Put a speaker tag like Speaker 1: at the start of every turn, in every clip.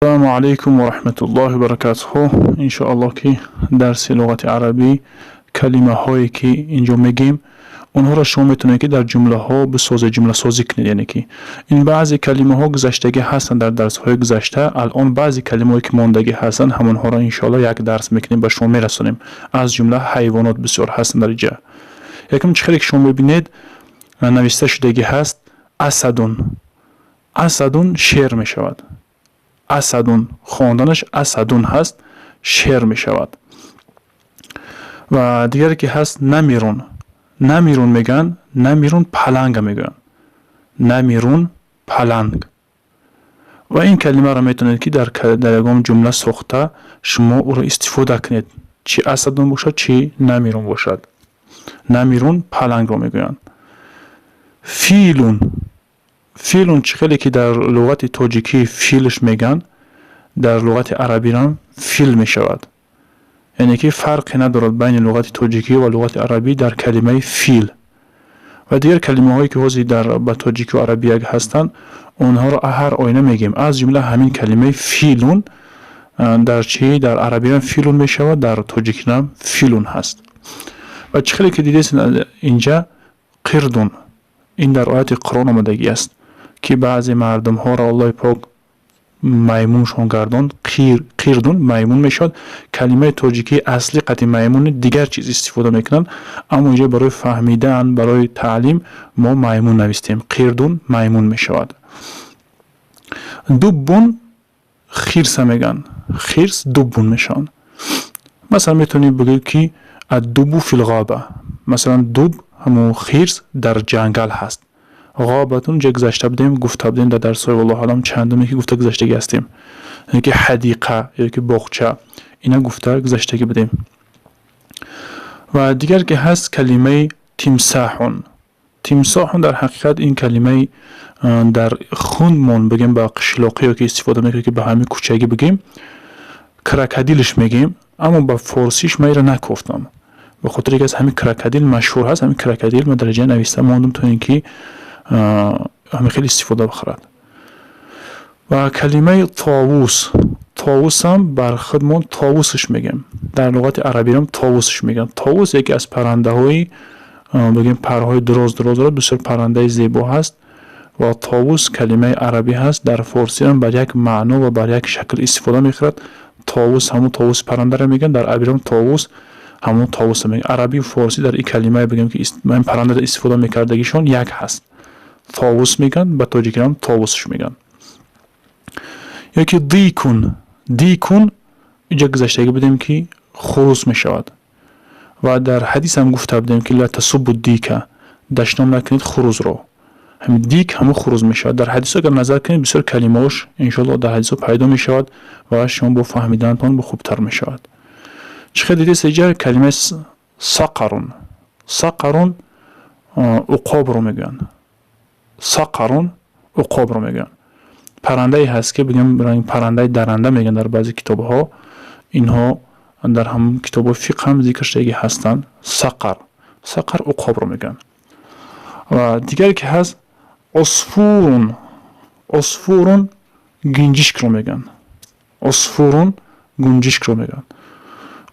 Speaker 1: Ассалому алайкум ва раҳматуллоҳи ва баракатуҳу. Иншоаллоҳ, ки дарси луғати арабӣ, калимаҳое ки инҷо мегӯем, онҳоро шумо метавонед, ки дар ҷумлаҳо бисозед, ҷумласозӣ кунед. Яъне ки ин баъзе калимаҳо гузаштагӣ ҳастанд дар дарсҳои гузашта. Алон баъзе калимаҳое ки мондагӣ ҳастанд, ҳамонҳоро иншоаллоҳ як дарс мекунем, ба шумо мерасонем. Аз ҷумла ҳайвонот бисёр ҳастанд дар инҷа. Якум, чӣ хеле ки шумо мебинед, нависта шудагӣ ҳаст أسدٌ. أسدٌ шер мешавад. أسدٌ, хонданаш أسدٌ ҳаст, шер мешавад. Ва дигаре ки ҳаст, نمرٌ. نمرٌ мегӯянд, نمرٌ паланга мегӯянд, نمرٌ паланг. Ва ин калимаро метавонед, ки дар ягон ҷумла сохта, шумо ӯро истифода кунед, чӣ أسدٌ бошад, чӣ نمرٌ бошад. نمرٌ палангро мегӯянд. فيلٌ. فيلٌ, чӣ хеле ки дар луғати тоҷикӣ филш мегӯянд, дар луғати арабирам فيل мешавад. Яъне ки фарқе надорад байни луғати тоҷикӣ ва луғати арабӣ дар калимаи فيل. Ва дигар калимаҳое ки ҳозир дар ба тоҷикию арабӣ як ҳастанд, онҳоро ҳар оина мегӯем. Аз ҷумла ҳамин калимаи فيلٌ дар чӣ, дар арабиам فيلٌ мешавад, дар тоҷикиам فيلٌ ҳаст. Ва чӣ хеле ки дидед, инҷа قرد. Ин дар ояти Қуръон омадагӣ аст, ки баъзе мардумҳоро Аллоҳи пок маймуншон гардонд. قرد маймун мешавад. Калимаи тоҷикии аслӣ қати маймуни дигар чиз истифода мекунанд, аммо инҷо барои фаҳмидан, барои таълим мо маймун навистем. قرد маймун мешавад. دب хирса мегӯянд, хирс دب мешаванд. Масалан, метавонед бигӯед, ки الدب في الغابة. Масалан, دب ҳамон хирс дар ҷангал ҳаст. غابةٌ ҷа гузашта будем, гуфта будем дар дарсҳои, валлоҳу аълам, чандуме ки гуфта гузаштагӣ ҳастем, яъне ки حديقة ё ки боғча, ина гуфта гузаштагӣ будем. Ва дигар ки ҳаст, калимаи تمساحٌ. تمساحٌ дар ҳақиқат ин калимаи дар хунмон бигем, ба қишлоқӣ ё ки истифода мекунем, ки ба ҳамин кӯчагӣ бигем, крокодилш мегем, аммо ба форсиш ман инро накофтам, ба хотире ки аз ҳамин крокодил машҳур ҳаст. Ҳамин крокодил ман дар ҷа нависта мондам, то ин ки ҳамин хеле истифода бихӯрад. Ва калимаи طاووس. Товусам бар худмон товусш мегем, дар луғати арабиам طاووس ш мегӯянд. Товус яке аз паррандаҳои, бигем, парҳои дароз дароз дорад, бисёр паррандаи зебо ҳаст. Ва طاووس калимаи арабӣ ҳаст, дар форсиам бар як маъно ва бар як шакл истифода мехӯрад. طاووس ҳамон товуси паррандаро мегӯянд, дар арабиам طاووس ҳамон товусро мегӯянд. Арабию форсӣ дар ин калимае, бигем, ки паррандаро истифода мекардагишон як ҳаст. طاووس мегӯянд, ба тоҷикиам товусш мегӯянд. Ё ки ديكٌ. ديكٌ инҷа гузаштагӣ будем, ки хурус мешавад. Ва дар ҳадисам гуфта будем, ки لا تسبوا الديك, дашном накунед хурузро. Ҳамин ديك ҳамон хуруз мешавад. Дар ҳадисҳо агар назар кунед, бисёр калимаҳош иншоалло дар ҳадисҳо пайдо мешавад ва шумо бо фаҳмиданатон бо хубтар мешавад. Чӣ хел дидест, инҷа калимаи صقرٌ. صقرٌ уқобро мегӯянд. صقرٌ уқобро мегӯянд. Паррандае ҳаст, ки бигем, паррандаи даранда мегӯянд дар баъзе китобҳо. Инҳо дар ҳамон китобҳои фиқҳ ҳам зикр шудагӣ ҳастанд. صقر, صقر уқобро мегӯянд. Ва дигаре ки ҳаст, عصفورٌ. عصفورٌ гунҷишкро мегӯянд. عصفورٌ гунҷишкро мегӯянд.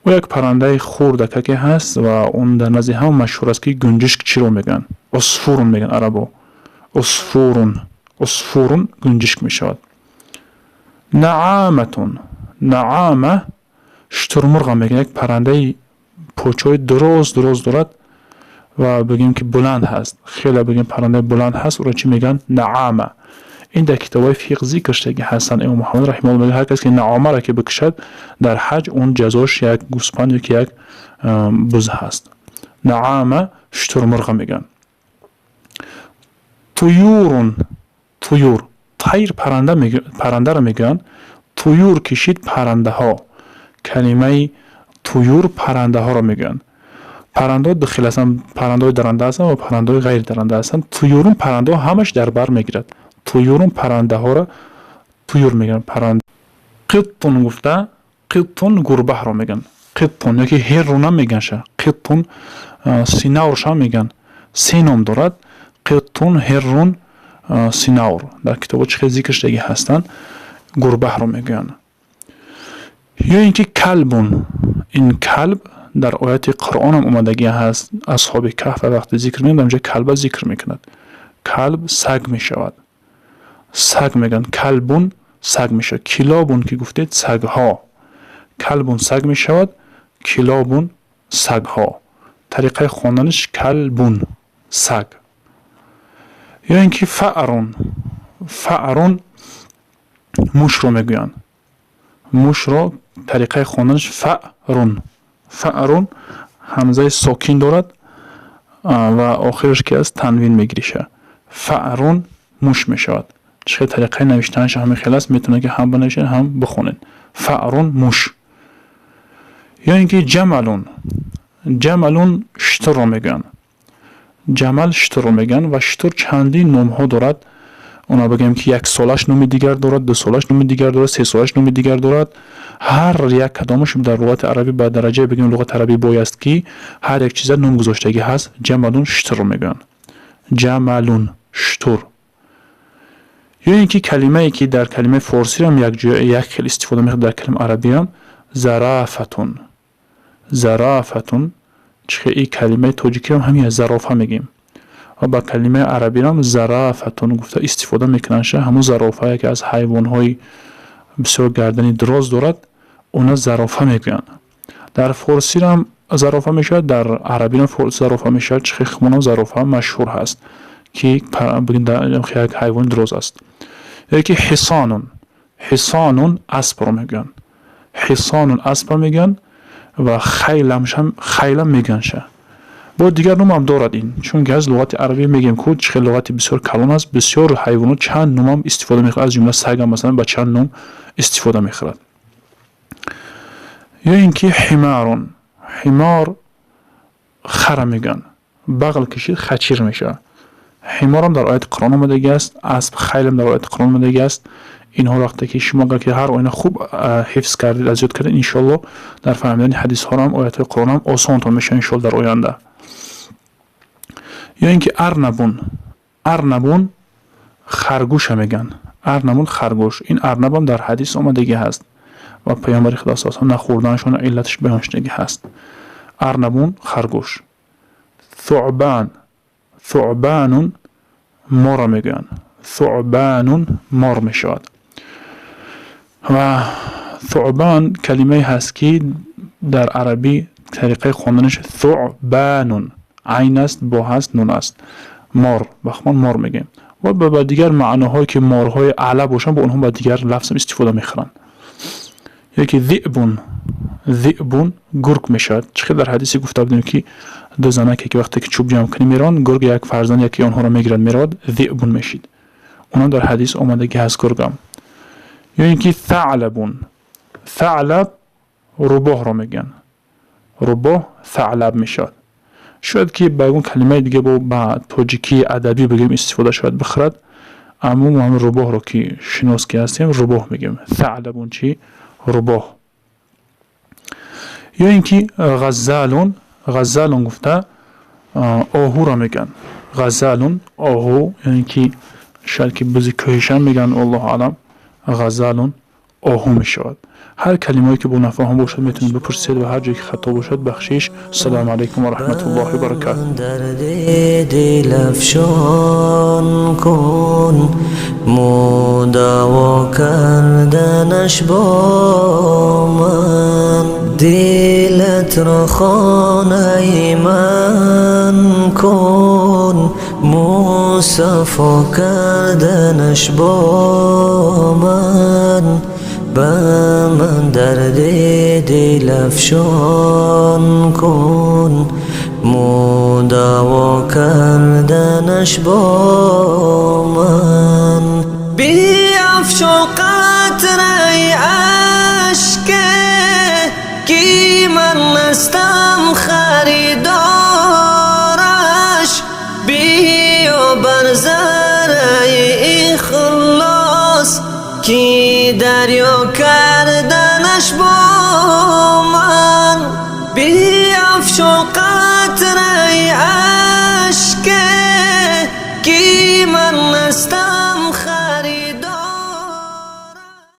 Speaker 1: Ӯ як паррандаи хурдакаке ҳаст ва он дар назди ҳама машҳур аст, ки гунҷишк чиро мегӯянд. عصفورٌ мегӯянд арабо. عصفورٌ, عصفورٌ гунҷишк мешавад. نعامةٌ. نعامة шутурмурға мегӯянд. Як паррандаи почҳои дароз дароз дорад ва бигӯем, ки буланд ҳаст, хеле, бигӯем, паррандаи буланд ҳаст. Ӯро чӣ мегӯянд? نعامة. Ин дар китобҳои фиқҳ зикр шудагӣ ҳастанд. Имом Муҳаммад раҳимаулло мегӯяд: ҳар кас ки наомаро ки бикушад дар ҳаҷ, он ҷазош як гӯспанд ё ки як буз ҳаст. نعامة шутурмурға мегӯянд. طيورٌ. طيور, طير паррандаро мегӯянд, طيور кишид паррандаҳо. Калимаи طيور паррандаҳоро мегӯянд. Паррандаҳо ду хел ҳастанд: паррандаҳои даранда ҳастанд ва паррандаҳои ғайридаранда ҳастанд. طيورٌ паррандаҳо ҳамаш дар бар мегирад. طيورٌ паррандаҳоро طيور мегӯянд. قطٌّ гуфта, قطٌّ гурбаҳро мегӯянд. قطٌّ ёки هرٌ ам мегӯянд ша. قطٌّ синавршам мегӯянд. Се ном дорад: قطٌّ, هرٌ, سنور. Дар китобҳо чӣ хел зикр шудагӣ ҳастанд. Гурбаҳро мегӯянд. Ё ин ки كلبٌ. Ин كلب дар ояти Қуръонам омадагӣ ҳаст. Асҳоби Каҳф вақте зикр мекунад, дар онҷа كلب а зикр мекунад. كلب саг мешавад. Саг мегӯянд. كلبٌ саг мешавад. كلابٌ ки гуфтед, сагҳо. كلبٌ саг мешавад, كلابٌ сагҳо. Тариқаи хонданаш كلبٌ саг. Ё ин ки فأرٌ. فأرٌ мушро мегӯянд. Мушро тариқаи хонданаш فأرٌ. فأرٌ ҳамзаи сокин дорад ва охираш ки аст, танвин мегириша. فأرٌ муш мешавад. Чӣ хел тариқаи навиштанаш ҳамин хел аст, метавонед ки ҳам бинависед, ҳам бихонед. فأرٌ муш. Ё ин ки جملٌ. جملٌ шутурро мегӯянд. جمل шутурро мегӯянд ва шутур чандин номҳо дорад. Она бигӯем, ки яксолаш номи дигар дорад, дусолаш номи дигар дорад, сесолаш номи дигар дорад. Ҳар як кадомаш дар луғати арабӣ ба дараҷае, бигӯем, луғати арабӣ бой аст, ки ҳар як чиза ном гузоштагӣ ҳаст. جملٌ шутурро мегӯянд. جملٌ шутур. Ё ин ки калимае, ки дар калимаи форсиам як хел истифода мешавад, дар калимаи арабиам زرافةٌ. زرافةٌ чӣ хел и калимаи тоҷикиам ҳамин зарофа мегӯем ва ба калимаи арабиам زرافةٌ гуфта истифода мекунанд. Ҳамун зарофа яке аз ҳайвонҳои бисёр гардани дароз дорад, она зарофа мегӯянд. Дар форсиам зарофа мешавад, дар арабиам зарофа мешавад. Чӣ хел хумонам зарофа машҳур ҳаст, ки як ҳайвони дароз аст. Ё ки حصانٌ. حصانٌ аспро мегӯянд. حصانٌ аспро мегӯянд ва خيل ам мегӯянд ша. Бо дигар номам дорад ин, чунки аз луғати арабӣ мегӯем ку, чӣ хел луғати бисёр калон аст, бисёр ҳайвонот чанд номам истифода мехӯрад, аз ҷумла сагам, масалан, ба чанд ном истифода мехӯрад. Ё ин ки حمارٌ. حمار хара мегӯянд. بغل кишид, хачир мешавад. حمار ам дар ояти Қуръон омадагӣ аст, асп خيل ам дар ояти Қуръон омадагӣ аст. Инҳо вақте ки шумо агар ки ҳар оина хуб ҳифз кардед, аз ёд кардед, иншоалло дар фаҳмидани ҳадисҳоам, оятҳои Қуръонам осонтон мешавад, иншоалло, дар оянда. Ё ин ки أرنبٌ. أرنبٌ харгӯша мегӯянд. أرنبٌ харгӯш. Ин أرنب ам дар ҳадис омадагӣ ҳаст ва паёмбари Худо с нахӯрданашон иллаташ баён шудагӣ ҳаст. أرنبٌ харгӯш. ثعبان. ثعبانٌ морро мегӯянд. ثعبانٌ мор мешавад. Ва ثعبان калимае ҳаст, ки дар арабӣ тариқаи хонданаш ثعبانٌ, айн аст, бо ҳаст, нун аст. Мор, ба хумон мор мегӯем ва ба дигар маъноҳое, ки морҳои аъла бошанд, бо онҳо ба дигар лафзам истифода мехӯранд. Яке ذئبٌ. ذئبٌ гург мешавад. Чӣ хел дар ҳадисе гуфта будем, ки ду занаке, ки вақте ки чӯб ҷамъ кунӣ мераванд, гург як фарзанд яке онҳоро мегирад, меравад, ذئبٌ мешид. Онам дар ҳадис омадагӣ ҳаст, гургам. Ё ин ки ثعلبٌ. ثعلب рӯбоҳро мегӯянд. Рӯбоҳ ثعلب мешавад. Шояд ки ба ягон калимаи дига бо ба тоҷикии адабӣ бигӯем истифода шавад, бихӯрад, аммо мо ҳамин рӯбоҳро ки шинос ки ҳастем, рӯбоҳ мегӯем. ثعلبٌ чӣ? Рӯбоҳ. Ё ин ки غزالٌ. غزالٌ гуфта оҳуро мегӯянд. غزالٌ оҳу, ё ин ки шояд ки бузи кӯҳишам мегӯянд, аллоҳу аълам. غزالٌ оҳу мешавад. Ҳар калимае ки бо нафаҳм бошад, метавонед бипурсед ва ҳар ҷое ки хато бошад, бахшиш. Ассалому алайкум ва раҳматуллоҳи ва баракатуҳ.
Speaker 2: Дарди дилафшон кун, мудаво карданаш бо ман, дилатро хонаи ман кун, мусаффо карданаш бо ман, ба ман дарди дилафшон кун, мудаво карданаш бо ман, биафшон қатраи ашке, ки ман ҳастам харидораш, биё бар зарраи ихлос, ки дарё карданаш бо ман, биафшон.